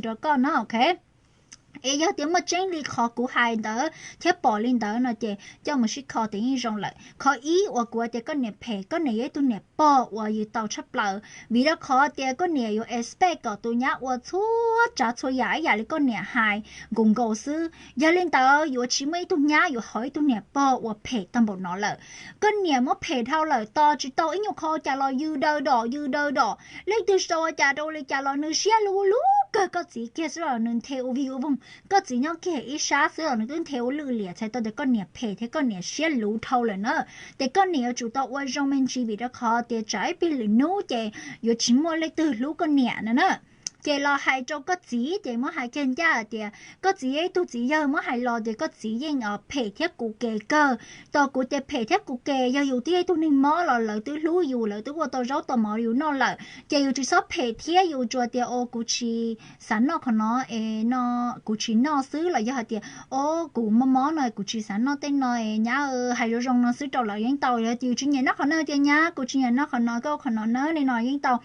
rau koj no, ok? Es yog tias muaj tseeb li qhov kuv hais ntawd thiab pom li ntawd no ces coj mus sib kho tias yeej zoo lawm. Qhov ib uas kuv tias koj niam phem, koj niam yog ib tug niam pog uas yws taus tshaj plaws, vim rau qhov tias koj niam yuav expect kom tus nyab ua txhua tsav txhua yam ib yam li koj niam hais nkaus nkaus xwb. Yog li ntawd yuav tsis muaj ib tug nyab yuav haum ib tug niam pog uas phem tag npaum no lawm. Koj niam muab phem dhau lawm, tos tsis tau ib nyuag qho cas los yws daws dom yws daws dom, leej twg tsis tau ua cas rau li cas los nws siab luv luv kawg koj txiv kiag xwb los nws nthe ua vig ua voog. Koj txiv nyob kiag ib sab xwb los nws twb nthe ua lwj liam, txhais tau tias koj niam phem thiab koj niam siab luv dhau lawm na. Ces koj niam yuav tsum tau ua zoo me ntsis vim rau qhov tias tsam ib pliag lwm hnub ces yuav tsis muaj leej twg hlub koj niam no na. Ces los hais rau koj txiv ces muab hais kiag ncaj tias koj txiv yog ib tug txiv yawg, muab hais los tias koj txiv yeej phem thiab kuv ke kawg. Tos kuv tias phem thiab kuv ke, yog yus twb yog ib tug neeg mob los lawv twb hlub yus, lawv twb ua tau zaub tau mov yus noj lawm, ces yus tsis txhob phem thiab yus tsuas tias o kuv tsis xav noj qhov no es no kuv tsis noj xwb, los yog hais tias o kuv mob mob no kuv tsis xav noj tej no es nyab hais zoo zoo no xwb rau lawv yeej tau. Yog tias yus tsis nyiam noj qhov no tias nyab kuv tsis nyiam noj qhov no, koj ua qhov no na li no yeej tau.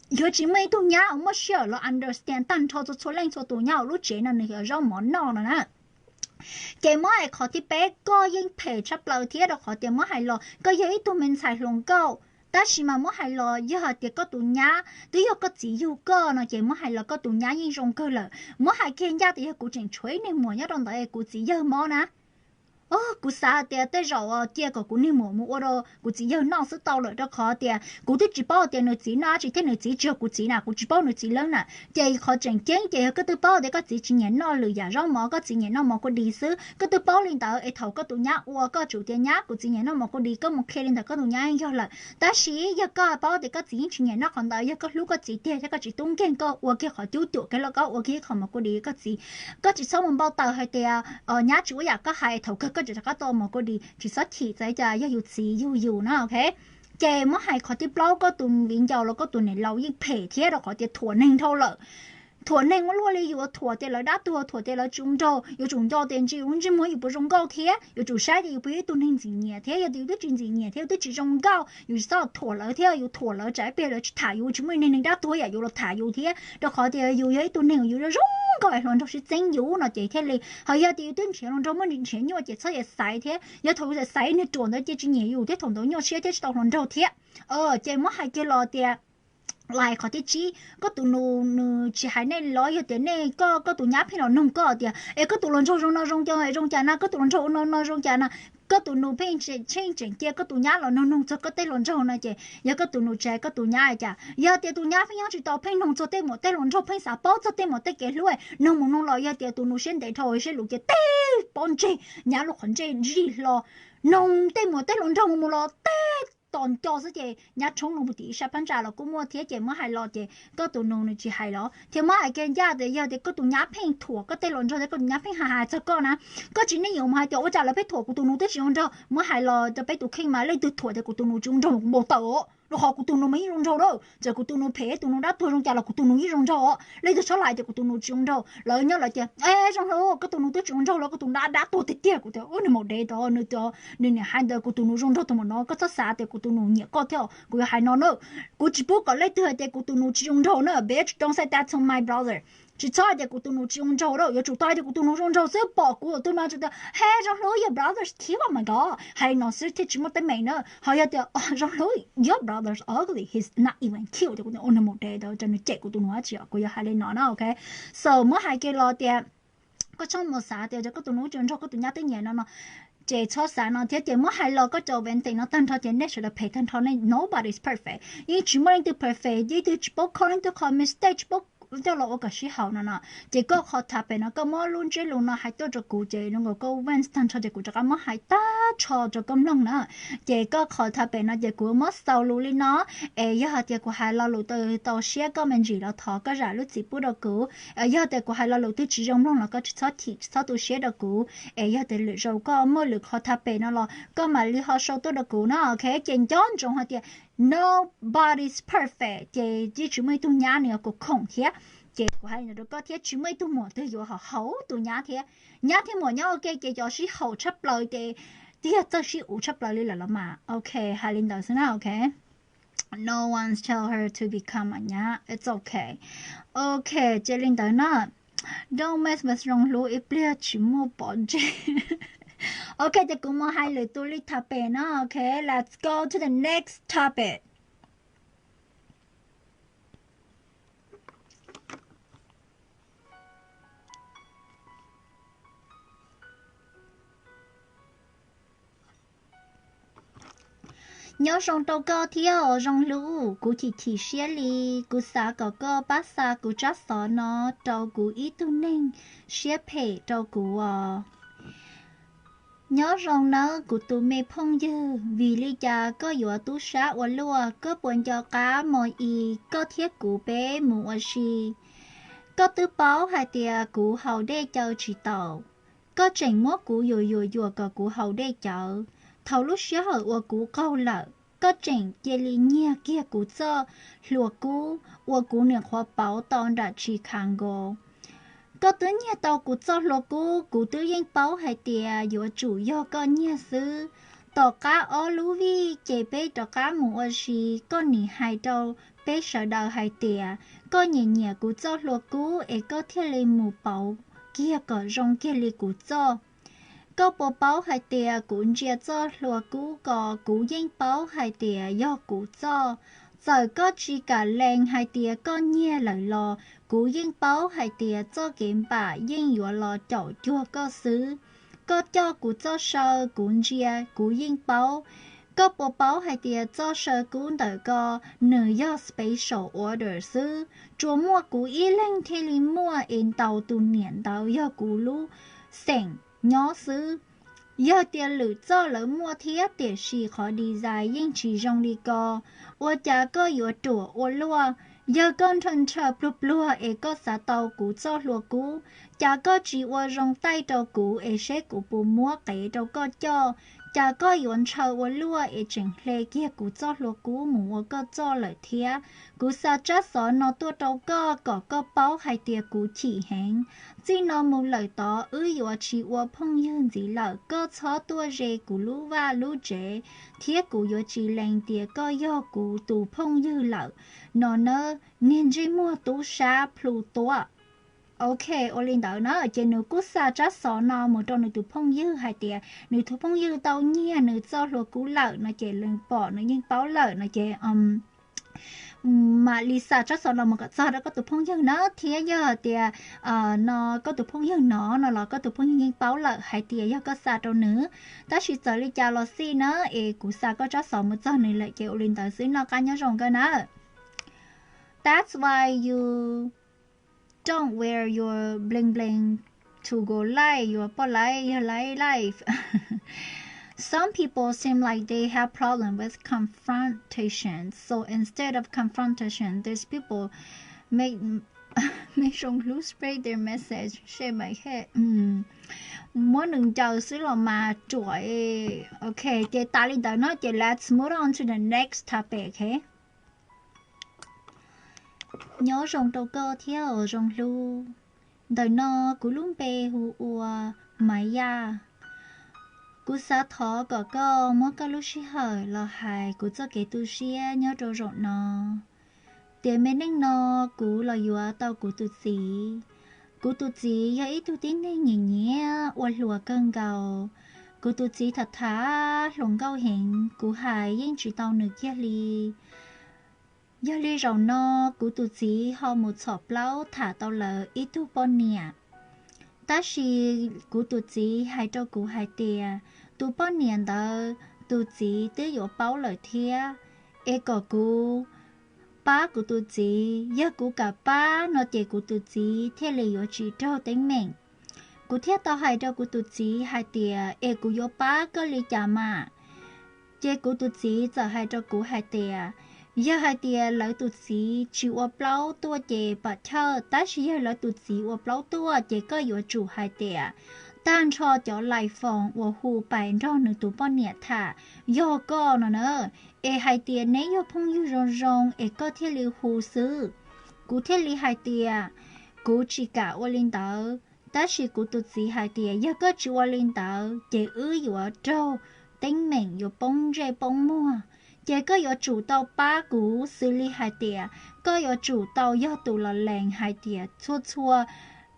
Yuav tsis muaj ib tug nyab uas muaj sij hawm los understand tag nrho txhua txhua leej txhua tus nyob hauv lub tsev no nws yuav zaub mov noj no na. Ces muab hais qhov thib peb, koj yeej phem tshaj plaws thiab rau qhov tias muab hais los koj yog ib tug me ntxhais hluas nkauj, tab sis mas muab hais los yog hais tias koj tus nyab twb yog koj txiv yug koj no ces muab hais los koj tus nyab yeej zoo kawg lawm. Muab hais kiag ncaj tias yog kuv tseem tshuav ib niag muam nyob rau ntawd es kuv txiv yawg mob na, o kuv xav tias tej zaum cia kom kuv niag muam mus ua rau kuv txiv yawg noj xwb tau lawm, rau qhov tias kuv twb tsis paub tias nws txiv noj dab tsi thiab nws txiv tsis yog kuv txiv na, kuv tsis paub nws txiv lawm na. Ces qhov tseem ceeb ces yog koj twb paub tias koj txiv tsis nyiam noj lwm yam zaub mov, koj txiv nyiam noj mov kua dis xwb, koj twb paub li ntawd es thaum koj tus nyab ua koj tsum tias nyab kuv txiv nyiam noj mov kua dis, koj mus qhia li ntawd koj tus nyab yeej yog lawm. Tab sis yog koj paub tias koj txiv yeej tsis nyiam noj qhov ntawd, yog koj hlub koj txiv tiag thiab koj tsis tub nkeeg koj ua kiag qhov cub cuam kev loj koj ua kiag qhov mov kua dis koj txiv, koj tsis txhob mus npau taws hais tias nyab tsis ua yam koj hais, thaum kawg koj tseem rov qab tau mov kua dis, tsis txhob chim txawv cas yog yus txiv yug yus na, ok? Ces muab hais qhov thib plaub, koj tus viv ncaus los koj tus niam laus yeej phem thiab rau qhov tias thuam neeg dhau lawm. Thuam neeg ua luaj li, yus thuam tias lawv dab tuag, thuam tias lawv tsis zoo nraug, yuav tsum nco tias ntsej lub ntsej muag yus puas zoo nkauj thiab, yuav tsum saib tias yus puas yog ib tug neeg ntxim nyiam thiab, yog tias yus twb tsis ntxim nyiam thiab yus twb tsis zoo nkauj yus tsis txhob thuam lawv thiab, yus thuam lawv tsam ib pliag lawv tsis tham yus, tsis muaj neeg dab tuag yam yus los tham yus thiab, rau qhov tias yus yog ib tug neeg yus zoo nkauj es hluas nraug sib txeeb yus no ces thiaj li. Ho yog tias yus twb nrhiav hluas nraug muaj nrhiav nyuaj ces txhob xaiv thiab, yog thaum yus xaiv niag ruam ntawd ces tsis nyiam yus thiab thaum ntawd nyuaj siab thiab tsis tau hluas nraug thiab. Ces muab hais kiag los tias, lais qhov thib tsib, koj tus nus nws tsis hais nej los yog tias nej, koj, koj tus nyab pheej los noog koj tias es koj tus hluas nraug zoo no zoo, zoo cas na, koj tus hluas nraug ua no no zoo cas na, koj tus nus pheej tseem cia koj tus nyab los noog noog txog koj tej hluas nraug no ces yog koj tus nus tsis hais koj tus nyab cas, yog tias tus nyab pheej nyob tsis tau pheej noog txog tej muam tej hluas nraug, pheej xav paub txog tej muam tej kev hlub, noog mus noog los yog tias tus nus siab ntev dhau siab luv ces tej pob ntseg nyab lub qhov ntsej zij hlo, noog tej muam tej hluas nraug mus mus los tej tos nco xwb ces nyab tshoob loo mus tim ib sab phab ntsa los kuj muaj thiab. Ces muab hais los ces koj tus nus nws tsis hais los thiab, muab hais kiag ncaj tias yog tias koj tus nyab pheej thuam koj tej hluas nraug thiab koj tus nyab pheej hais hais txog koj na, koj tsis niaj yuav mus hais tias ua cas lawv pheej thuam kuv tus nus twb tsis zoo nraug. Muab hais los rau peb tus kheej mas leej twg thuam tias kuv tus nus tsis zoo nraug kuv npau taws os, rau qhov kuv tus nus mas yeej zoo nraug na. Txawm kuv tus nus phem tus nus dab tuag zoo cas los kuv tus nus yeej zoo nraug os. Leej twg txhob hais tias kuv tus nus tsis zoo nraug, lawv nyob lawv tias e zoo hlo koj tus nus twb tsis zoo nraug los koj tus nus dab tuag tiag tiag. Kuv tias u nws maum dev tod, nws tias nws niam hais ntawd kuv tus nus zoo nraug tau mus no, koj txhob xav tias kuv tus nus nyiam koj thiab. Kuv yuav hais no na, kuv tsis pub kom leej twg hais tias kuv tus nus tsis zoo nraug na, bitch, don't say that to my brother. Tsis txhob hais tias kuv tus nus tsis zoo nraug na, yuav tsum tau hais tias kuv tus nus zoo nraug xwb. Pom kuv tus nus tsis tias he zoo hlub your brother's cute, oh my god, hais li no xwb thiaj tsis muaj teeb meem na. Ho yog tias zoo hlub your brother's ugly, he's not even cute, tias kuv tias u nws maum dev tod, nws cem kuv tus nus dab tsi os, kuv yuav hais li no na, ok? So muab hais kiag los tias koj txhob mus xav tias koj tus nus tsis zoo nraug koj tus nyab twb nyiam no no. Ces txhob xav no thiab, ces muab hais los koj cov venting no tag nrho ces nej sawv daws phem tag nrho, nej, nobody's perfect, yeej tsis muaj leej twg perfect, leej twg tsis paub kho leej twg qhov mistake, tsis paub coj los ua kom sib haum no no. Ces koj qhov topic no koj muab lub ntsiab lus no hais tuaj rau kuv ces zoo nkaus koj vent tag nrho ces kuv rov qab muab hais tag nrho rau koj mloog na. Ces koj qhov topic no ces kuv muab xaus lus li no. Es yog hais tias kuv hais lo lus tau siab koj me ntsis los thov koj zam lub txim pub rau kuv. Yog tias kuv hais lo lus twg tsis zoo mloog los koj tsis txhob chim tsis txhob tu siab rau kuv. Es yog tias lwm zaus koj muaj lwm qhov topic no los koj mam li ho sau tuaj rau kuv na, ok? Ces nco ntsoov hais tias nobody's perfect, ces yeej tsis muaj ib tug nyab nws yuav khoom thiab. Ces kuv hais li no rau koj thiab, tsis muaj ib tug muam twg yuav haum tus nyab thiab. Nyab thiab muam nyob ua ke ces cov sib haum tshaj plaws ces twb yog txawj sib uv tshaj plaws li lawm los mas, ok? Hais li ntawd xwb na, ok? No one's tell her to become a nyab. It's okay. Ok, ces li ntawd na. Don't mess with Zoo Hlub, ib pliag tsis muaj pom ntsej. Ok, ces kuv mus hais lwm tus li topic na. Ok, let's go to the next topic. Nyob zoo rau koj thiab os Zoo Hlub, kuv chim chim siab li. Kuv xav kom koj pab xa kuv tsab xov no rau kuv ib tug neeg siab phem rau kuv os. Nyob zoo nawb kuv tus me phooj ywg, vim li cas koj yuav tub sab ua luaj? Koj puas nco qab mo i koj thiab kuv peb mus ua si? Koj twb paub hais tias kuv haus dej cawv tsis tau, koj tseem muab kuv yuam yuam yuam kom kuv haus dej cawv. Thaum lub sij hawm uas kuv qaug lawm, koj tseem cia li nyiag kiag kuv txoj hlua kub uas kuv nyuam qhuav pauv tau nram Chicago. Koj twb nyiag tau kuv txoj hlua kub, kuv twb yeej paub hais tias yuav tsum yog koj nyiag xwb. Tom qab ob lub vij ces peb rov qab mus ua si, koj nim hais rau peb sawv daws hais tias koj nyiam nyiam kuv txoj hlua kub es koj thiaj li mus pauv kiag kom zoo kiag li kuv txoj. Koj puas paub hais tias kuv ntsia txoj hlua kub ko, kuv yeej paub hais tias yog kuv txoj. Txawm koj tsis kam lees hais tias koj nyiag lawm los kuv yeej paub hais tias txoj kev npam yeej yuav los caum cuag koj xwb. Koj coj kuv txoj saw kuv ntsia kuv yeej paub. Koj puas paub hais tias txoj saw kub ntawm ko nws yog special order xwb, tsuas muaj kuv ib leeg thiaj li muaj es ntaus tus niam ntawd yog kuv lub xeem nyob xwb. Yog tias lwm txoj lawv muaj thiab tiam sis qhov design yeej tsis zoo li ko, ua cas koj yuav ruam ua luaj? Yog koj nrhaw nrhaw pluag pluag es koj xav tau kuv txoj hlua kub, cas koj tsis ua zoo taij rau kuv es seb kuv puas muab qev rau koj coj? Cas koj yuav ntshaw ua luaj es tseem hle kiag kuv txoj hlua kub mus ua koj txoj lawm thiab? Kuv xa tsab xov no tuaj rau koj kom koj paub hais tias kuv chim heev. Txij no mus lawm tod wb yuav tsis ua phooj ywg ntxiv lawm. Koj txhob tuaj ze kuv lub vaj lub tsev, thiab kuv yuav tsis lees tias koj yog kuv tus phooj ywg lawm no nawb, niag ntsej muag tub sab plhu tuab. Ok, ua li ntawd na ces nws kuj xa tsab xov no mus rau nws tus phooj ywg hais tias nws tus phooj ywg tau nyiag nws txoj hlua kub lawm no ces nws pom nws yeej paub lawm no ces mam li xa tsab xov no mus kom txog rau koj tus phooj ywg na, thiab yog tias no koj tus phooj ywg no no los koj tus phooj ywg yeej paub lawm hais tias yog koj xa rau nws. Tab sis txawm li cas los xij na, es kuv xa koj tsab xov mus txog nws lawm ces ua li ntawd xwb, noj qab nyob zoo kawg na. That's why you don't wear your bling bling to go live, your poj laib yog live live. Some people seem like they have problem with confrontation, so instead of confrontation, these people make make Zhong Lu spread their message, shake my head. Muab nws ncaws xwb los mas ruam. Ok, ces tas li ntawd no ces let's move on to the next topic, ok? Nyob zoo rau koj thiab os Zoo Hlub. Ntawm no kuv lub npe hu ua Maiv Yaj. Kuv xav thov kom koj muab koj lub sij hawm los hais kuv txoj kev tu siab nyob rau zaum no. Tiam me neej no kuv los yuav tau kuv tus txiv. Kuv tus txiv yog ib tug tib neeg nyiam nyiam ua hluas kawg nkaus. Kuv tus txiv tham tham hluas nkauj heev, kuv hais yeej tsis tau nws kiag li. Yog li zaum no kuv tus txiv ho mus txhom plaub tham tau lawv ib tug poj niam. Tab sis kuv tus txiv hais rau kuv hais tias tus poj niam ntawd tus txiv twb yuav paub lawm thiab, es kom kuv pab kuv tus txiv. Yog kuv kam pab no ces kuv tus txiv thiaj li yuav tsis raug teeb meem. Kuv thiaj tau hais rau kuv tus txiv hais tias es kuv yuav pab koj li cas mas. Ces kuv tus txiv txawm hais rau kuv hais tias yog hais tias lawv tus txiv tsis ua plaub tuaj ces pam chawj, tab sis yog lawv tus txiv ua plaub tuaj ces koj yuav tsum hais tias tag nrho cov live phone uas hu pais nrog nws tus poj niam tham yog koj no na, es hais tias neb yog phooj ywg zoo zoo es koj thiaj li hu xwb. Kuv thiaj li hais tias kuv tsis kam ua li ntawd, tab sis kuv tus txiv hais tias yog koj tsis ua li ntawd ces wb yuav raug teeb meem yuav poob ntsej poob muag. Ces koj yuav tsum tau pab kuv xws li hais tias koj yuav tsum tau yog tus los lees hais tias txhua txhua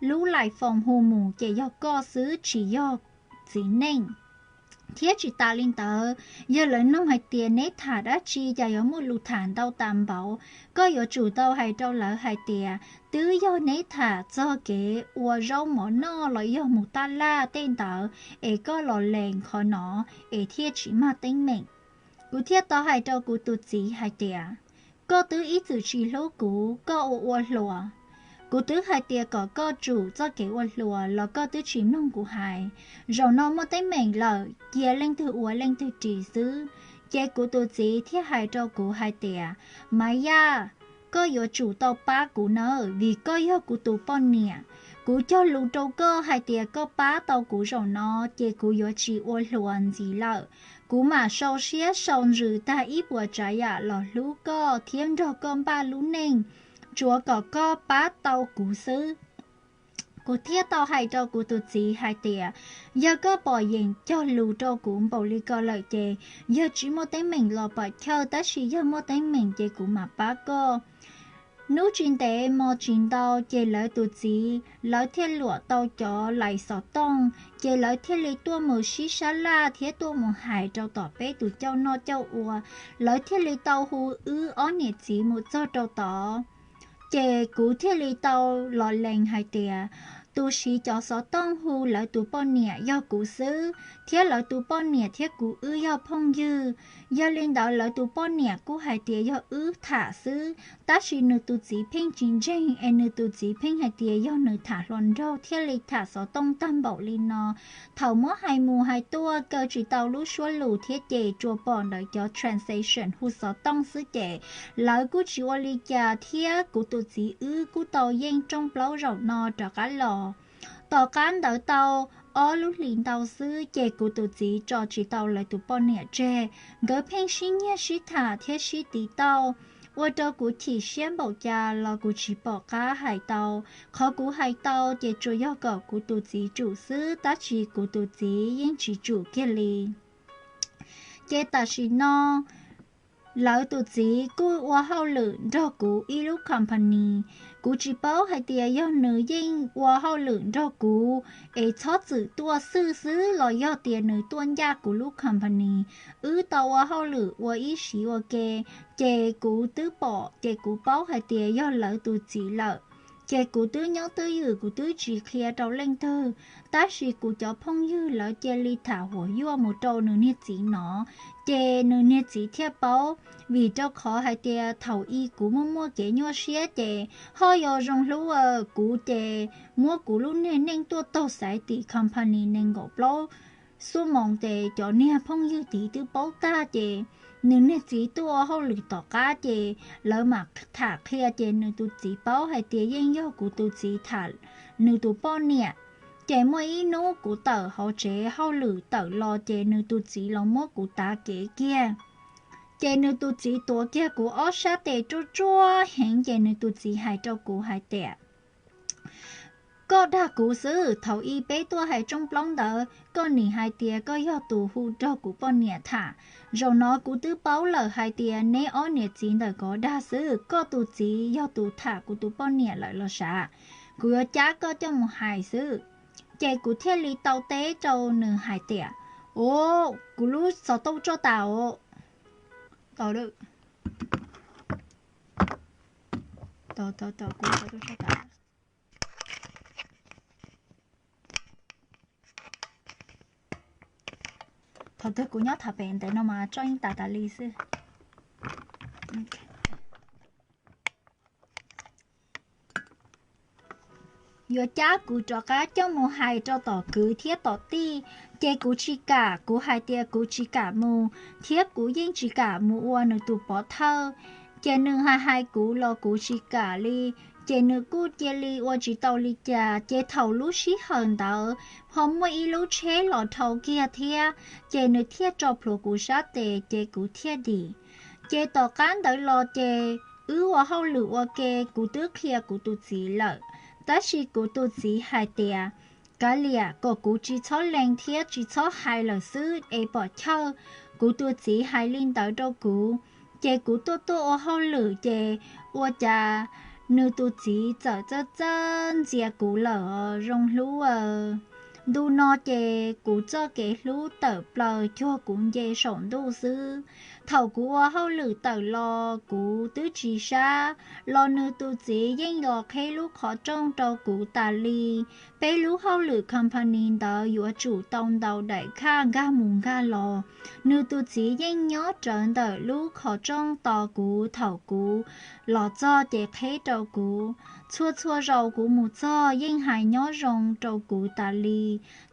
lub live phone hu mus ces yog koj xwb tsis yog txiv neej. Thiab tsis tas li ntawd, yog lawv nug hais tias neb tham dab tsi, cas yuav muaj lus tham ntau tas npaum, koj yuav tsum tau hais rau lawv hais tias twb yog neb tham txog kev ua zaub mov noj los yog mus taj laj tej ntawd es koj los lees qhov no es thiaj tsis mag teeb meem. Kuv thiaj tau hais rau kuv tus txiv hais tias, koj twb ib txwm tsis hlub kuv, koj ua ua hluas. Kuv twb hais tias kom koj tsum txoj kev ua hluas los koj twb tsis mloog kuv hais. Zaum no muaj teeb meem lawm, cia leej twg ua leej twg ris xwb. Ces kuv tus txiv thiaj hais rau kuv hais tias, Maiv Yaj, koj yuav tsum tau pab kuv nawb, vim koj yog kuv tus poj niam. Kuv cog lus rau koj hais tias koj pab tau kuv zaum no ces kuv yuav tsis ua hluas ntxiv lawm. Kuv mam sau siab sau ntsws tag ib puas tsav yam los hlub koj thiab nrog koj npaj lub neej, tsuav kom koj pab tau kuv xwb. Kuv thiaj tau hais rau kuv tus txiv hais tias, yog koj pom yeem cog lus rau kuv npaum li ko lawm ces yog tsis muaj teeb meem los pom chawj, tab sis yog muaj teeb meem ces kuv mam pab koj. Hnub tsis ntev hmo tsis ntau ces lawv tus txiv lawv thiaj luam tau cov lais xov tooj, ces lawv thiaj li tuaj mus sib sab laj thiab tuaj mus hais rau tom peb tus coj noj coj ua. Lawv thiaj li tau hu wb ob niam txiv mus txog rau tod. Ces kuv thiaj li tau los lees hais tias tus siv cov xov tooj hu lawv tus poj niam yog kuv xwb, thiab lawv tus poj niam thiab kuv wb yog phooj ywg. Yog li ntawd lawv tus poj niam kuj hais tias yog wb tham xwb, tab sis nws tus txiv pheej tsis ntseeg es nws tus txiv pheej hais tias yog nws tham hluas nraug thiaj li tham xov tooj tag npaum li no. Thaum muab hais mus hais tuaj kaw tsis tau lub suab lus thiab ces tsuas pom ntawm cov translation hu xov tooj xwb ces lawv kuj tsis ua li cas thiab kuv tus txiv wb kuj tau yeej rooj plaub zaum no rov qab los. Tom qab ntawd tau ob lub hlis ntau xwb ces kuv tus txiv tso tsis tau lawv tus poj niam tseg. Nkawd pheej sib nyiag sib tham thiab sib tiv tauj, ua rau kuv chim siab npaum cas los kuv tsis pom qab hais tau. Qhov kuv hais tau ces tsuas yog kom kuv tus txiv tsum xwb, tab sis kuv tus txiv yeej tsis tsum kiag li. Ces tam sim no lawv tus txiv kuj ua hauj lwm nrog kuv ib lub company. Kuv tsis paub hais tias yog nws yeej ua hauj lwm nrog kuv es txhob txwm tuaj xwb xwb los yog tias nws tuaj ncaj kuv lub company. Wb tau ua hauj lwm ua ib siv ua ke, ces kuv twb pom ces kuv paub hais tias yog lawv tus txiv lawm. Ces kuv twb nyob twj ywm kuv twb tsis qhia rau leej twg, tab sis kuv cov phooj ywg lawv cia li tham huam yuaj mus rau nws niag txiv no, ces nws niag txiv thiaj paub. Vim rau qhov hais tias thaum i kuv muaj muaj kev nyuaj siab ces ho yog zoo hlub kuv ces muab kuv lub niag neej tuaj taug xaiv tim company nees nkaum plaub xuab moos ces cov niag phooj ywg tid twb paub tag ces nws niag txiv tuaj ua hauj lwm tom qab ces lawv mam tham qhia ces nws tus txiv paub hais tias yeej yog kuv tus txiv tham nws tus poj niam. Ces muaj ib hnub kuv tawm hauv tsev hauj lwm tawm los ces nws tus txiv los muab kuv tav kev kiag. Ces nws tus txiv tuav kiag kuv ob sab tes ruaj ruaj heev ces nws tus txiv hais rau kuv hais tias, koj dag kuv xwb, thaum i peb tuaj hais rooj plaub ntawd koj nim hais tias koj yog tus hu nrog kuv poj niam tham. Zaum no kuv twb paub lawm hais tias neb ob niam txiv ntawm kov dag xwb, koj tus txiv yog tus tham kuv tus poj niam lawm los sav. Kuv yuav cab koj coj mus hais xwb. Ces kuv thiaj li tau teb rau nws hais tias, u, kuv lub xov tooj tsoj tas os. Thaum twg kuv nyob tham pem ntawd no mas tsoj yeej tas tas li xwb. Yuav cab kuv rov qab coj mus hais rau tom kwv thiab tom tij, ces kuv tsis kam, kuv hais tias kuv tsis kam mus, thiab kuv yeej tsis kam mus ua nws tus pov thawj. Ces nws hais hais kuv los kuv tsis kam li, ces nws kuj cia li ua tsis tau li cas. Ces thaum lub sij hawm ntawd ho muaj ib lub tsheb los dhau kiag thiab, ces nws thiaj tso plhuav kuv sab tes ces kuv thiaj dim. Ces tom qab ntawd los ces wb ua hauj lwm ua ke, kuv twb qhia kuv tus txiv lawm, tab sis kuv tus txiv hais tias kav liam, kom kuv tsis txhob lees thiab tsis txhob hais lawm xwb es pom chawj. Kuv tus txiv hais li ntawd rau kuv, ces kuv tuaj tuaj ua hauj lwm ces ua cas nws tus txiv txawm txawj txawj ntxias kuv lawm, zoo hlub. Ntu no ces kuv txoj kev hlub tawm plaws cuag kuv nce saum ntuj xwb. Thaum kuv ua hauj lwm tawm los kuv twb tsis sab los nws tus txiv yeej los qheb lub qhov rooj rau kuv tas li. Peb lub hauj lwm company ntawd yuav tsum tau ntaus daim khaj nkag mus nkag los. Nws tus txiv yeej nyob rawv ntawm lub qhov rooj tos kuv, thaum kuv los txog ces qheb rau kuv. Txhua txhua zaus kuv mus txog yeej hais nyob zoo rau kuv tas li.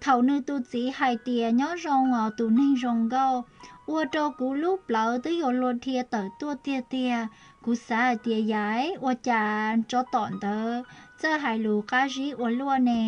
Thaum nws tus txiv hais tias nyob zoo os tus neeg zoo nkauj, ua rau kuv lub plawv twb yuav luag dhia tawm tuaj tiag tiag. Kuv xav hais tias yam ua cas tsov tom ntawd txawj hais lus qab zib ua luaj ne.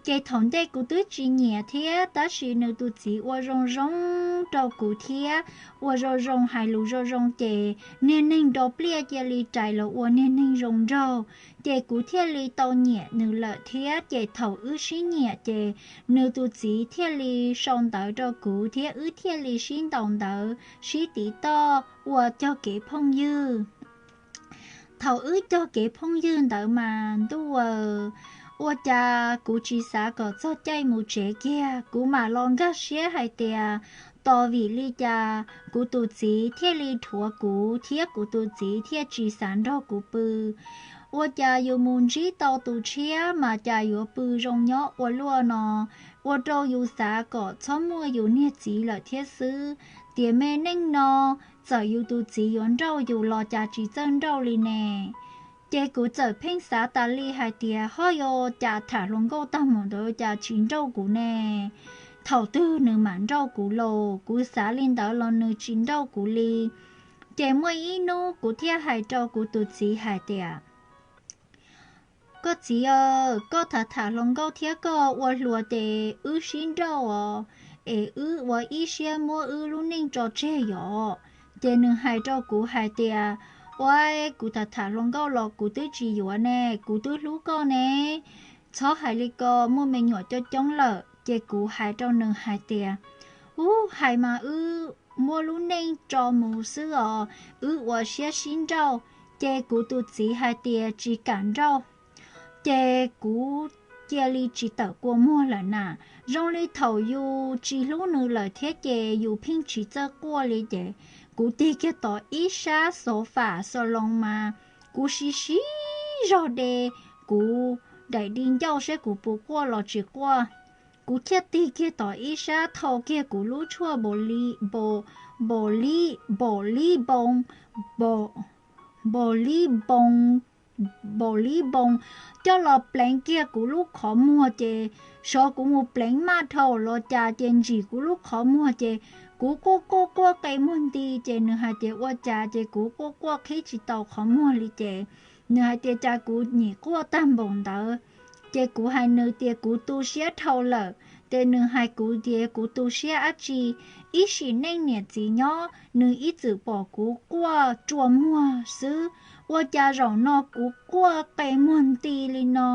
Ces thaum ntej kuv twb tsis nyiam thiab, tab sis nws tus txiv ua zoo zoo rau kuv thiab, ua zoo zoo hais lus zoo zoo ces niag neeg nrov pliaj cia li rais los ua niag neeg zoo nraug, ces kuv thiaj li tau nyiam nws lawm thiab. Ces thaum wb sib nyiam ces nws tus txiv thiaj li sau ntawv rau kuv thiab wb thiaj li sib ntaus ntawv sib tiv toj ua cog kev phooj ywg. Thaum wb cog kev phooj ywg ntawd mas ntuj aw, ua cas kuv tsis xav kom txog caij mus tsev kiag, kuv mam los nkag siab hais tias tos vim li cas kuv tus txiv thiaj li dhuav kuv thiab kuv tus txiv thiaj tsis xav nrog kuv pw. Ua cas yus mus ntsib tau tus tshiab mas cas yuav pw zoo nyob ua luaj no, ua rau yus xav kom txhob muaj yus niag txiv lawm thiab xwb. Tiam me neej no txawm yus tus txiv yuav nrauj yus los cas tsis txawj nrauj li ne. Ces kuv txawm pheej xav tas li hais tias ho yuav cas tham hluas nkauj tag mus ntawd cas tsis nrauj kuv ne, thaum twg nws mam nrauj kuv lauj. Kuv xav li ntawd los nws tsis nrauj kuv li. Ces muaj ib hnub kuv thiaj hais rau kuv tus txiv hais tias, koj txiv aw, koj tham tham hluas nkauj thiab koj ua hluas ces wb sib nrauj os, es wb ua ib siab muab wb lub neej tso tseg yom. Ces nws hais rau kuv hais tias, ua, kuv tham tham hluas nkauj los kuv twb tsis yuav ne, kuv twb hlub koj ne, txhob hais li ko, muaj me nyuam coob coob lawm. Ces kuv hais rau nws hais tias, ub, hais mas wb muab lub neej tso mus xwb os, wb ua siab sib nrauj. Ces kuv tus txiv hais tias tsis kam nrauj, ces kuv cia li tsis tawm kua muag lawm na. Zoo li thaum yus tsis hlub nws lawm thiab ces yus pheej tsis txawj quaj li ces kuv tig kiag tom ib sab xov fam xo loo mas kuv siv siv zog de kuv daim di ncauj saib kuv puas quaj los tsis quaj. Kuv thiaj tig kiag tom ib sab thau kiag kuv lub tshuaj npaum li, npaum li npoo, npaum li npoo, npaum li npoo coj los pleev kiag kuv lub qhov muag ces xyov kuv mus pleev maj dhau los cas ces ntsim kuv lub qhov muag ces kuv quaj quaj quaj qe muag nti ces nws hais tias ua cas ces kuv quaj quaj qhib tsis tau qhov muag li ces nws hais tias cas kuv nyim quaj tag npaum ntawd. Ces kuv hais nws tias kuv tu siab dhau lawm, ces nws hais kuv tias kuv tu siab dab tsi, ib sim neej niam txiv nyob nws ib txwm pom kuv quaj rua muag xwb, ua cas zaum no kuv quaj qe muag nti li no,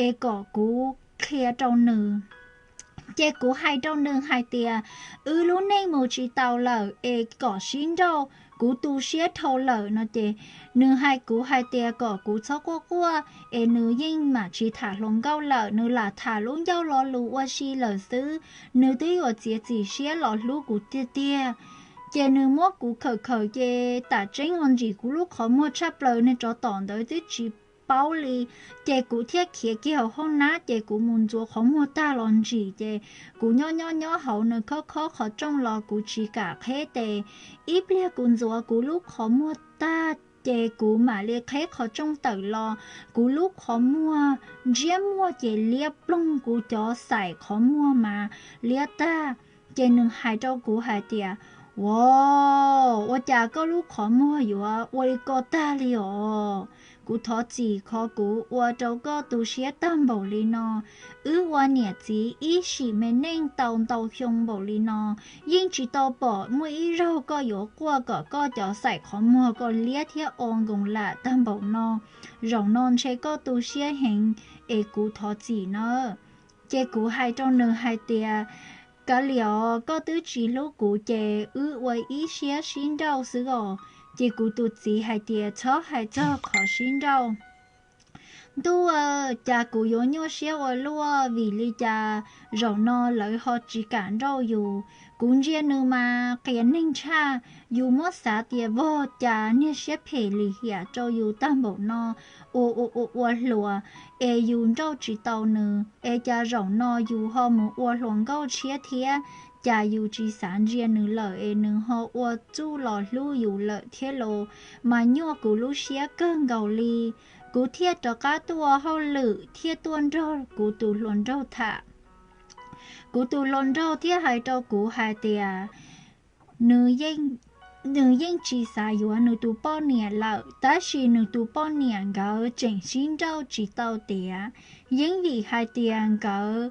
es kom kuv qhia rau nws. Ces kuv hais rau nws hais tias wb lub neej mus tsis tau lawm es kom sib nrauj, kuv tu siab dhau lawm no ces nws hais kuv hais tias kom kuv txhob quaj quaj es nws yeej mam tsis tham hluas nkauj lawm, nws lam tham lub ncauj lo lus ua si lawm xwb, nws twb yuav txiav txim siab los hlub kuv tiag tiag. Ces nws muab kuv khawm khawm ces tam tseeb ho ntsim kuv lub qhov muag tshaj plaws, niag tsov tom ntawd twb tsis paub li. Ces kuv thiaj khiav kiag hauv hoob nab ces kuv mus ntxuav qhov muag tag los ntsim ces kuv nyob nyob nyob hauv nws khob khob qhov rooj los kuv tsis kam qheb tes. Ib pliag kuv ntxuav kuv lub qhov muag tag ces kuv mam li qheb qhov rooj tawm los, kuv lub qhov muag ntsiab muag ces liab ploog, kuv cov xaim qhov muag mas liab tag. Ces nws hais rau kuv hais tias, ua, ua cas koj lub qhov muag yuav ua li ko tag li os? Kuv thov txim qhov kuv ua rau koj tu siab tag npaum li no. Wb ua niam txiv ib sim me neej tau ntau xyoo npaum li no, yeej tsis tau pom muaj ib zaug koj yuav quaj kom koj cov xaim qhov muag koj liab thiab o nkoos lam tag npaum no. Zaum no ntshe koj tu siab heev, es kuv thov txim nawb. Ces kuv hais rau nws hais tias, kav liam os, koj twb tsis hlub kuv ces wb ua ib siab sib nrauj xwb os. Ces kuv tus txiv hais tias txhob hais txog qhov sib nrauj. Ntuj, cas kuv yuav nyuaj siab ua luaj, vim li cas zaum no lawv ho tsis kam nrauj yus? Kuv ntsia nws mas qias neeg tshaj. Yus muab xav tias vog, cas niag siab phem lim hiam rau yus tag npaum no, ua ua ua ua hluas, es yus nrauj tsis tau nws, es cas zaum no yus ho mus ua hluas nkauj tshiab thiab. Cas yus tsis xav ntsia nws lawm es nws ho ua txuj los hlub yus lawm thiab los, mas nyuaj kuv lub siab kawg nkaus li. Kuv thiaj rov qab tuaj hauj lwm thiab tuaj nrog kuv tus hluas nraug tham. Kuv tus hluas nraug thiaj hais rau kuv hais tias nws yeej tsis xav yuav nws tus poj niam lawm, tab sis nws tus poj niam nkawd tseem sib nrauj tsis tau tiav. Yeej vim hais tias nkawd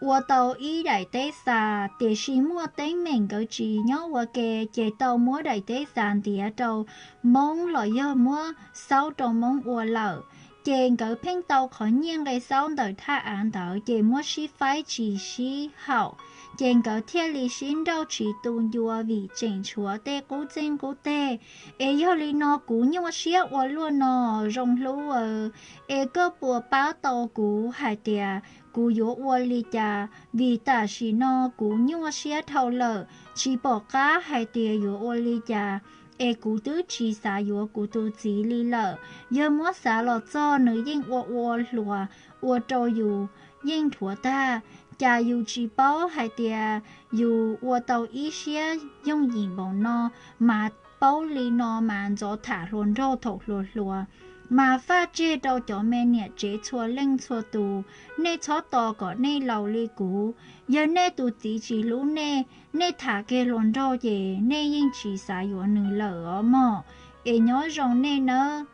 ua tau ib daim teb xas, tiam sis muaj teeb meem nkawd tsis nyob ua ke, ces tau muab daim teb xas ntiav rau Hmoob los yog muab xaub rau Hmoob ua lawm. Ces nkawd pheej tau qhov nyiaj nqe xaub ntawm thaj av ntawd, ces muab sib faib tsis sib haum, ces nkawd thiaj li sib nrauj tsis tu ncua vim tseem tshuav tej qub txeeg qub teg. Es yog li no kuv nyuaj siab ua luaj no, zoo hlub aw, es koj puas pab tau kuv hais tias kuv yuav ua li cas? Vim tam sim no kuv nyuaj siab dhau lawm, tsis pom qab hais tias yuav ua li cas, es kuv twb tsis xav yuav kuv tus txiv li lawm. Yog muab xav los txog nws yeej ua ua hluas, ua rau yus yeej dhuav tag. Cas yus tsis paub hais tias yus ua tau ib siab yooj yim npaum no, mas paub li no mas ntxov tham hluas nraug thaum hluas hluas, mas faj tseg rau cov me niam tsev txhua leej txhua tus. Nej txhob tos kom nej laus li kuv. Yog nej tus txiv tsis hlub nej, nej tham kiag hluas nraug ces nej yeej tsis xav yuav nws lawm os mog. Es nyob zoo nej nawb.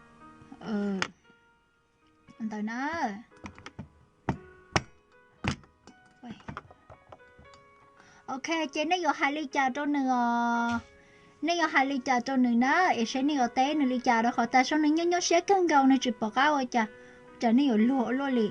Ntawd na. Ok, ces nej yuav hais li cas rau nws os? Nej yuav hais li cas rau nws na? Es saib nej yuav teb nws li cas, rau qhov tas saum nws nyuaj nyuaj siab kawg nkaus, nws tsis pom qab ua cas. Cas nej yuav luag ua luaj li?